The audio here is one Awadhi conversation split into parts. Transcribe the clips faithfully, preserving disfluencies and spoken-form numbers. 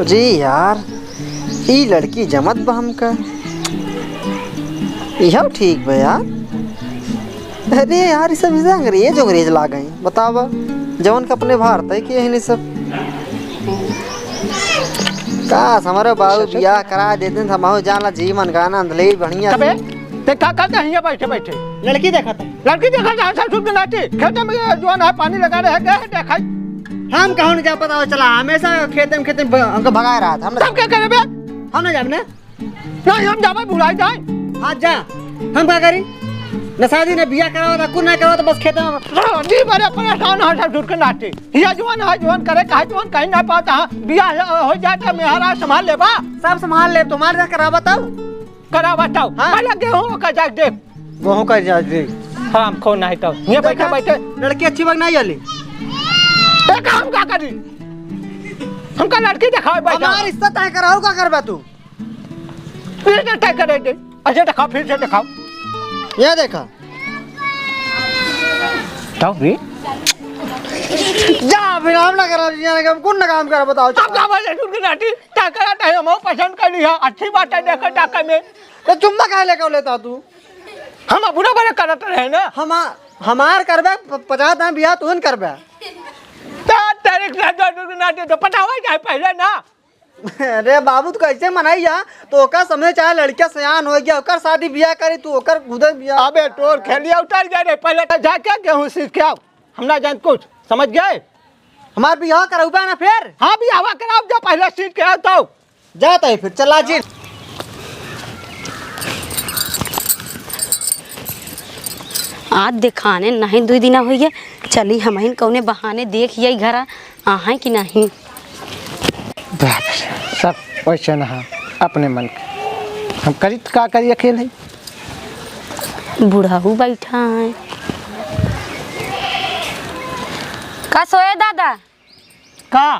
जी यार, ई लड़की जमत बा हमका। इहो ठीक बा यार। अरे यार, ई सब इसे अंग्रेज, अंग्रेज लागे हैं। बतावा, जवन के अपने भारत है कि यही सब। काश हमारे बाबू बियाह करा देते, हम जान ला जीवन का आनंद ले बढ़िया। अबे, ते का करते हैं यहाँ बैठे बैठे? लड़की देखत है। लड़की देखत है, सब सुन के नाची। खेते में ये जवन है, पानी लगा रहे, गए हैं देखा। हम कहूँ नहीं जा पता हो चला, हमेशा खेते में, खेते में ब-, हमको भगाए रहा था। हम सब क्या करे बे? हम नहीं जाब ना। नहीं, हम जाबे, बुलाई जाए। हाँ, जा। हम का करी? न शादी, न बियाह करावा था, कुछ ना करावा था, बस खेते में। हाँ, जी भरे परेशान है, सब सुन के नाची। ये जवन है, जवन करे, कहे जवन कहीं ना पाता है। बियाह हो जाए तो मेहरा संभाल लेबा। सब संभाल ले, तुम्हारे जा करावा था। करा बताओ। हाँ। पहले गेहूं का जाके देख। गेहूं का जाके देख। हरामखोर नहीं तो। ये बैठे, देखा, बैठे। लड़की अच्छी बा कि नहीं आली? ए, का हम का करी? हमका लड़की दिखाओ, बैठा। हमार रिश्ता तय कराओ, का करबा तू? फिर से तय करे दे। अच्छा, दिखाओ, फिर से दिखाओ। ये देखा। बताओ रे। जा, फिर हम ना करब, यहाँ के हम कौन ना काम करब, बताओ। अब का बोले, सुन के नाटी, तय करा, तय हम पसंद कर लिया। अच्छी बात है, देखो, टाका में। तो चुम्मा काहे लेके लेता तू? हम बुरा बड़े करत रहे ना। हमा-, हमार करबे, प-, पचास दाम बियाह तुहन करबे। तो तेरे के साथ जो ना दे तो पटावा जाए पहले ना। अरे बाबू, तू कैसे मनाई या? तो ओकर समझे चाहे लड़का सयान हो गया, ओकर शादी बियाह करी, तू ओकर खुदे बियाह। अबे तोर खेलिया उतर गया रे, पहले तो जाके गेहूं सींच के आओ, हम ना जान कुछ, समझ गए? हमार बियाह कराउबा ना फिर? हाँ, बियाहवा कराओ, जा पहले सींच के आओ तो। जात है फिर, चला जी। आज देखाने नहीं, दुई दिना होइए, चली हमहिन कौने बहाने देख यही घरा आहै कि नहीं। बाप रे, सब वैसे ना, अपने मन के। हम करी त का करी अकेले? बुढ़ऊ बैठा है। का सोए दादा? का?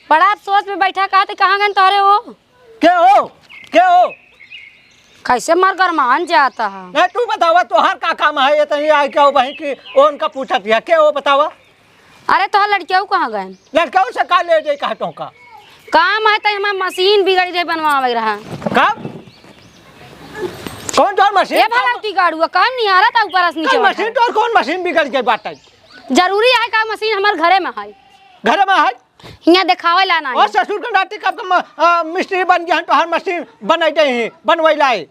बड़ा अफसोस में बैठा, का ते कहाँ गए तोहरे हो? के हो? के हो? कैसे मर गरमान जाता है? नहीं, तू बतावा, तोहार का काम है? ये तनी आए क्या हो बहिन की, उनका पूछत है, के हो बतावा? अरे, तोहार लड़कियाऊ कहाँ गए? लड़कियाऊ से का ले जाई, कहा तो का? काम है तो हमार मशीन बिगड़ गई, बनवावे रहा। का? कौन तोहार मशीन? ए भगवती गाड़ुआ, कौन निहारा था ऊपर से नीचे कौन उठा? मशीन? तोर कौन मशीन बिगड़ गई बात है? जरूरी है का मशीन हमार घरे में है? घरे में है? हियाँ देखावे ला ना और है। ससुर के नाती कब के म-, आ, मिस्त्री बन गया है, तोहार मशीन बनाई दे ही, बनवाई लाई।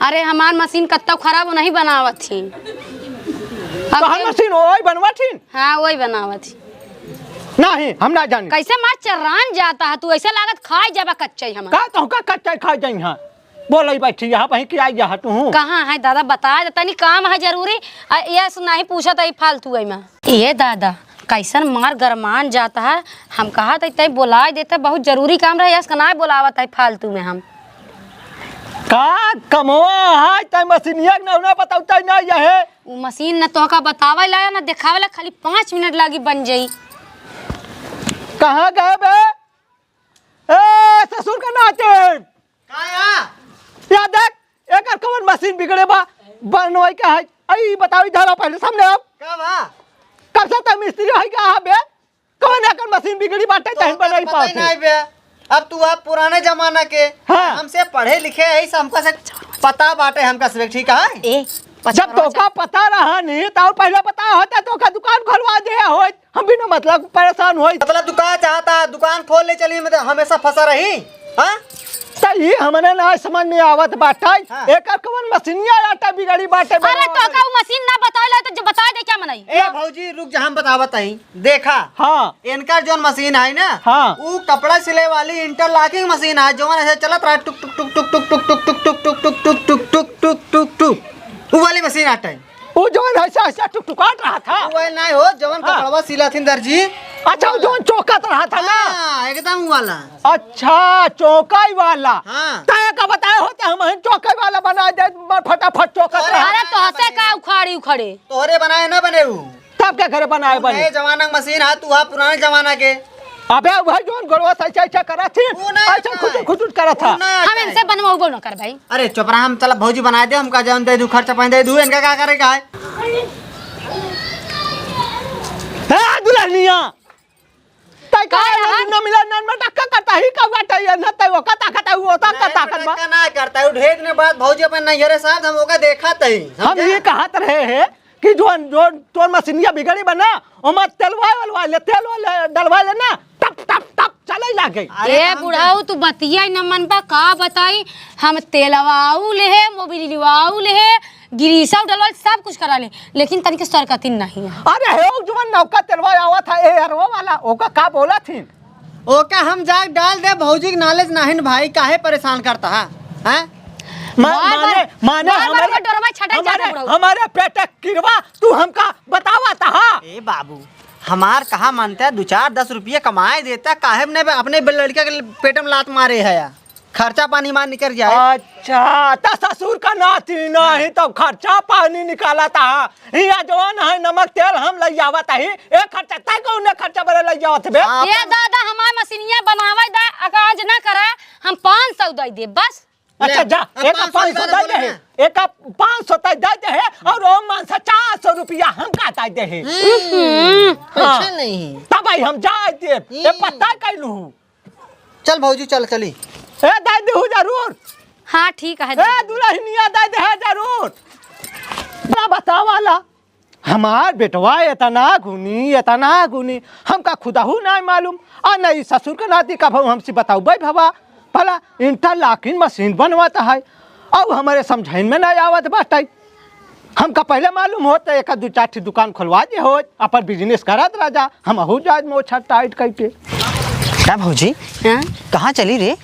अरे, हमार मशीन कत्तो खराब हो, नहीं बनावत ही। अब तोहार के मशीन वही बनवत ही? हाँ, वही बनावत ही। नहीं, हम ना जानी। कैसे मार चर्रान जाता है तू, ऐसे लागत खाई जाबा कच्चा ही हमार। का तोहका कच्चा ही खाई जाई हाँ? बोलई बैठी यहाँ, वहीं की आई यहाँ तू? कहाँ है दादा, बता दे, तनी काम है जरूरी। आ, ये सु-, नहीं पूछत है फालतू है मैं। ये दादा, कैसन मार गरमान जात है। हम कहत है, तै बोलाय देते, बहुत जरूरी काम रहे, यस का नाय बोलावत है फालतू में हम। का कमवा है, तै मशीनिया के नौना बतौते ना यहे। उ मशीन न तोहका बतावे ला, न देखावे ला, खाली पाँच मिनट लागी बन जाई। कहाँ गए बे? ए, ससुर का नाते। का या? या देख, एकर कवन मशीन बिगड़े बा, बनवाई का है? आई बताओ, इधर आओ, पहले सामने आओ। का बा? कब से तै मिस्त्री है का बे? कवन एकर मशीन बिगड़ी बाटे, तो तहन ओकर बनाई पता ही पाते। नहीं बे। अब तू आप पुराने जमाना के, हाँ। हमसे पढ़े लिखे, यही से हमका से पता बाटे हमका से, ठीक है? ए, जब तोका पता रहा नहीं, तो और पहले पता होता, तोका दुकान खोलवा दे होत। हम बिना मतलब परेशान होई। मतलब तू का चाहता, दुकान खोल ले चली, मतलब हमेशा फंसा रही, हाँ? त ई हमरे ना समझ में आवत बाटे। हाँ। एकर कवन मशीनिया आटा बिगड़ी बाटे अरे बनावे तो वाली? का उ मशीन ना बतावे ला तो जो बता दे क्या मनई? ए भौजी रुक जा, हम बतावत हई। देखा, हाँ। इनकर जौन मशीन है ना, हाँ। उ कपड़ा सिले वाली इंटरलॉकिंग मशीन है, जौन ऐसे चलत रहा टुक टुक टुक टुक टुक टुक टुक टुक टुक टुक टुक टुक टुक टुक टुक टुक टुक, उ वाली मशीन आटे। उ जौन ऐसा, ऐसा टुकटुकात रहा था। उ वाली नहीं हो, जौन हाँ। कपड़वा सिला थी दर्जी। अच्छा, उ जौन चौकत रहा था ना? हाँ, एकदम उ वाला। अच्छा, चौकाई वाला। हाँ। तय का बताए होते, हम ही चौकाई वाला बना दे, फटाफट चौकत अरे, रहा। अरे, तो हंसे का उखाड़ी उखड़े? तोहरे बनाए ना बने उ। तब के घरे बनाए बने? नए जमाना के मशीन है, तू है पुराने जमाना के। अबे वह जौन गोड़वा से ऐसे ऐसे करत थी, उ ना ऐसे आता खुटुर है। खुटुर करत था। उ ना आता हम है। इनसे बनवाबो न कर भाई। अरे चुप रहा, हम चला भौजी बनाए दे, हमका जौन दे दू, खर्चा पानी दे दू, इनका का करे का है? ए दुल्हनिया, तै का यार? ना मिला, ना में टक्का करता ही, का बात है, ये ना तय वो का ताकत है, वो ताकत, नहीं, ताकत बा। टक्का ना करता है, वो ढेर ने बात भौजी अपन नैहरे साहब, हम ओका देखा तही। हम समझा? ये कहत रहे हैं कि जो, जो तोर मशीनिया बिगड़ी बा ना, ओमा तेलवा वलवा ले, तेल वाले डलवा ले ना, टप, टप, टप, चले लागे। अरे ए तो हम बुढ़ऊ, तू बतिया ही न मनबा, का बताई? हम तेलवाऊ ले है, मोबिलवाऊ ले है, गिरीसा डलवा ले, सब कुछ करा ले, लेकिन तनिक सरकतिन नहीं है। अरे हे, उ जवन नौका तेलवा आवत है, ए, अरवा वाला, ओका का बोला थी? ओका हम जाके डाल दे, भौजी के knowledge नाहिन भाई, काहे परेशान करता है? हैं? मा-, बार बार, माने, माने बार बार हमारे, ओका डोरवा छटक जाता हमारे, बुढ़ऊ। हमारे पेट किरवा, तू हमका बतावा ता, हाँ? ए बाबू, हमार कहाँ मानता है, दो चार दस रुपये कमाए देता, काहे ने अपने लड़का के पेट में लात मारे है या? खर्चा पानी मार निकल जाए। अच्छा, त ससुर का नाती नहीं, तब खर्चा पानी निकालता है। हिया जवन है नमक तेल हम लइ आवत ही, ए खर्चा तय कौन खर्चा बरे लइ जावत बे? आप ए दादा, हमार मशीनिया बनावे दा, अगर आज ना करा, हम पाँच सौ दे दे, बस। अच्छा, ले, जा, अब एक पाँच सौ पाँच सौ दे दे, बोले ना। एक पाँच सौ तय दे दे, और ओ मान से चार सौ रुपया हमका दे दे। हम्म, हाँ। पैसा नहीं। तब भाई हम जाए दे, ए हम्म। पता कैलू। चल भौजी, चल, चली। ए, दे देहु जरूर। हाँ, ठीक है, ए, दे। दुल्हनिया दे देहे जरूर। ना बतावाला, हमार बेटवा एतना गुनी, एतना गुनी, हमका खुदहू नाहीं मालूम। आ नहीं ससुर के नाती कबहू हमसे बताउबे भवा, भला interlocking machine बनवाता है, अउ हमरे समझइन में नाहीं आवत बाटे। हमका पहिले मालूम होत त एक दू चार ठे दुकान खोलवा दे होत, अपन business करत रह जा, हमहू जात मोछा tight कइके। का भौजी? हाँ? कहाँ चली रे?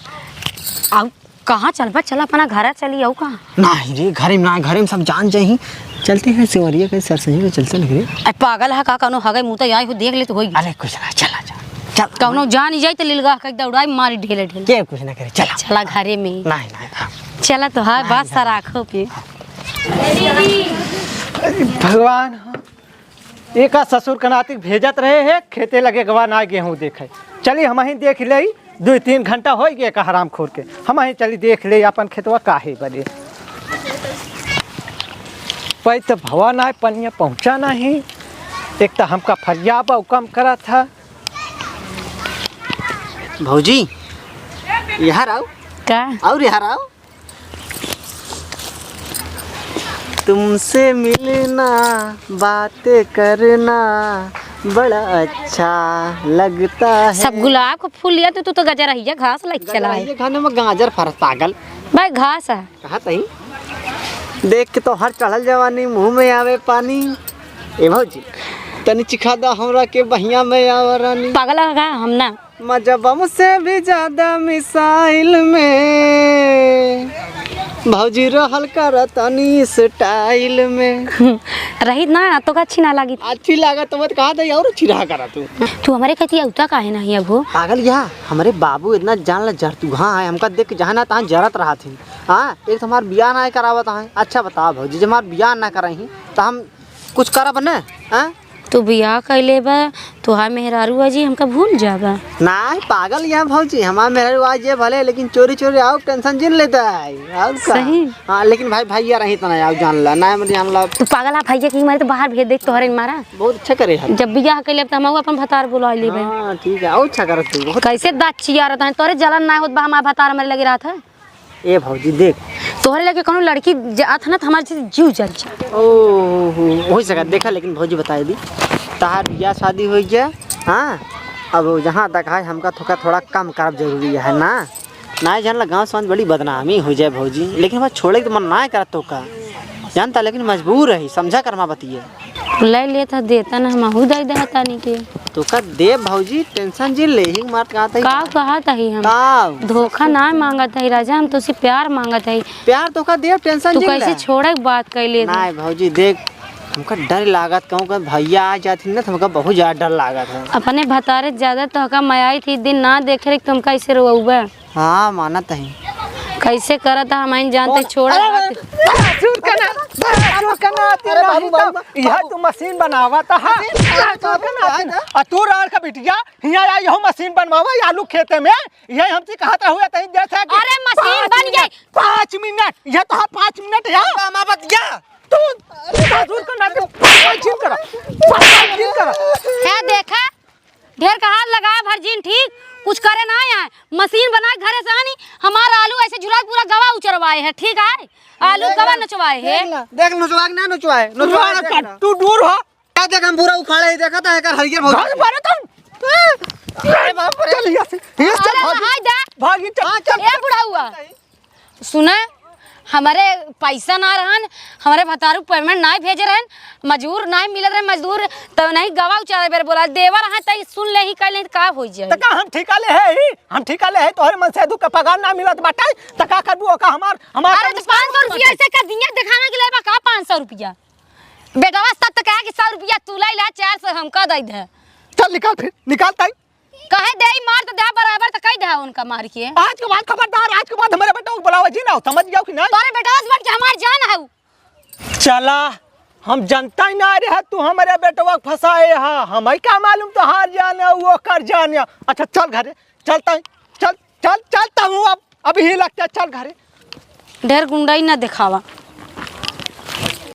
अब कहाँ चलबा? चल अपना घरा चली, अउ कहाँ? नाहीं रे, घरे में ना, घरे में सब जान जाही। चलते हैं सेवरिया के सरसही के चलते लग रे। अरे पागल है का? कौनो हगई मुतई आई हो, देख ले तो होई। अरे कुछ ना, चला जा। चल। कौनो जान ही जाई तो लिलगा के दौड़ाई मारी ढेले ढेले। के कुछ ना करे, चला। चला घरे में। नाहीं, नाहीं, हाँ। चला तो है, नाहीं, बात नाहीं। सराखो पे। अरे भगवान, हाँ। एका ससुर के नाती भेजत रहे है, खेते लगे गवा ना गेहूँ देखे। चली हमहीं देख लेई, दुइ तीन घंटा होइ गए का हरामखोर के। हमहीं चली देख लेई अपन खेतवा काहे बदे। पै त भवा नाहीं, पनिया पहुँचा नाहीं। एक त हमका फरिया बा, उ कम करत है। भौजी, यहाँ आओ। का? और यहाँ आओ। तुमसे मिलना, बातें करना बड़ा अच्छा लगता है। सब गुलाब का फूल लिया तू, तू तो गजरहिया घास लइ चला है। गजरहिया खाने में गाजर फरत पागल। भाई घास है। कहा तही? देख के तोहर चढ़ल जवानी, मुँह में आवे पानी। ए भौजी, तनी चिखा दा हमरा के बहिया में आवा रानी। पागल है का? हम ना। मजा बम से भी ज्यादा मिसाइल में, भौजी रहल कर तनी style में। रहित ना, तो का अच्छी ना लागी। अच्छी लागत तो मत कहा दे, और अच्छी रहा करा तू। तू हमरे खातिर अउता काहे नहीं अब हो? पागल या, हमरे बाबू इतना जान ला जरतुहा है, हमका देख के जहाँ ना तहाँ जरत रहत ही। हाँ, एक तो हमार बियाह ना करावत है। अच्छा बताओ भौजी, जब हमार बियाह ना कराई तो हम कुछ करब न, हाँ? तू बियाह कइले बा, तोहार मेहरारू आ जी, हमका भूल जाबा। नाहीं, पागल या भौजी, हमार मेहरारू आ जे भले, लेकिन चोरी चोरी आओ, tension जिन लेता है, और का? सही। हाँ, लेकिन भाई, भैया रही तना आओ, जान ला, ना मत जान ला। तू पागल है, भैया के मारे तो बाहर भेज दे, तोहरे मारा। बहुत अच्छा करे है। जब बियाह कइले, तो हम अपन भतार बुला ले बे। हाँ, ठीक है, और अच्छा करत तू, बहुत कैसे दाँत चियारत है, तोरे जलन ना होत बा, हमार भतार हमरे लगे रहत है। ए भौजी देख, तोहरे लगे कौनो लड़की जात है ना, तो हमारे से जीव जल जा। ओ हो, हो सकत, देखा, लेकिन भौजी बताई दी, तहार बियाह शादी होइ गया, हाँ, अब जहाँ तक है, हमका थोका थोड़ा कम करब जरूरी है ना, ना जान ला गाँव समाज बड़ी बदनामी होइ जाए भौजी, लेकिन बस छोड़े के तो मन ना करत तो का, जानता, लेकिन मजबूर रही, समझा कर मा बतिया। ले लेत ह, देता ना, हमहू दे दे तानी के। तो का दे भौजी, tension जिन ले, ही मारत कहत है का का? कहत है हम? का? धोखा ना मांगत है राजा, हम तोसे प्यार मांगत है। प्यार तो का देब, tension तू जिन कैसे ले। छोड़े के बात कैले तू? नाहीं भौजी, देख, हमका डर लागत, कहूँ का भैया आ जात ही ना, तो हमका बहुत ज्यादा डर लागत है। अपने भतारे ज्यादा तोहका मयाई थी, दिन ना देखे रही, तुम कैसे रोउबे? हाँ, मानत ही। कैसे करत है, हम आइन जानते, छोड़ अरे, बात। अरे, ससुर का ना, ससुर का ना, अरे, बाबू, बाबू, बाबू। यह तू मशीन बनावत है। मशीन बनावत है। आ तू राड़ का बिटिया, हियाँ आई हो मशीन बनवावा, आलू खेते में, यही हमसे कहत रहुए, तहीं जैसे कि अरे, मशीन पाँच बन गई। मिनट, पाँच मिनट, यह तो है पाँच मिनट यार। बाबा, हमार बतिया। तू ससुर का ना, पाँच दिन करा, पाँच दिन करा। है, देखा? ढेर कहा लगा भर जिन, ठीक? कुछ करे ना आए, मशीन बना के घरे से आनी, हमार आलू ऐसे झुरा के पूरा गवा उचरवाए है, ठीक है? आलू देख गवा ले, नचवाए है। देख ले, देख नचवा के ना नचवाए, नचवा पूरा देख ले। कट्टू दूर हो। का देख हम पूरा उखाड़े ही देखत है, एकर हरियर भौजी। भाग मारो तुम। अरे बाप रे। चल यहाँ से, यहाँ से अरे भाग। हाय दे। भाग, चल, हाँ, चल। ए बुढ़ाउआ, सुना, हमरे पैसा ना रहन, हमरे भतारू payment नाहीं भेजे रहन, मजूर नाहीं मिलत रहे, मजदूर त नहीं गवा उचारे बेर बोला, देवर हाँ तई सुन लेही, कह लेही त का होइ जाए। त का हम ठिका लेहे ही? हम ठिका लेहे ही, तोहरे मन से दुख का पगार ना मिलत बाटे, त का करबू ओका हमार, हमार अरे त पाँच सौ रुपया ऐसे कर दिया, देखावे के लेबा का पाँच सौ रुपया? बेटवा सत कहा कि सौ रुपया तू ले ला, चार सौ हमका दे दे। चल निकाल फिर, निकाल तई। कहे देई मार त देहा बराबर, त कही देहा उनका मार के। आज के बाद खबरदार, आज के बाद हमरे बेटवा के बुलावा जी ना, समझ गया कि नहीं? तोरे बेटवा से बढ़ के हमार जान हऊ। चला, हम जनता ही ना रहे, तू हमरे बेटवा के फंसाए हा, हमें का मालूम तोहार जान है, वो कर जान है। अच्छा चल घरे, चलता है, चल, चल, चलता हूँ अब, अभी ही लगता है, चल घरे। ढेर गुंडई ना देखावा।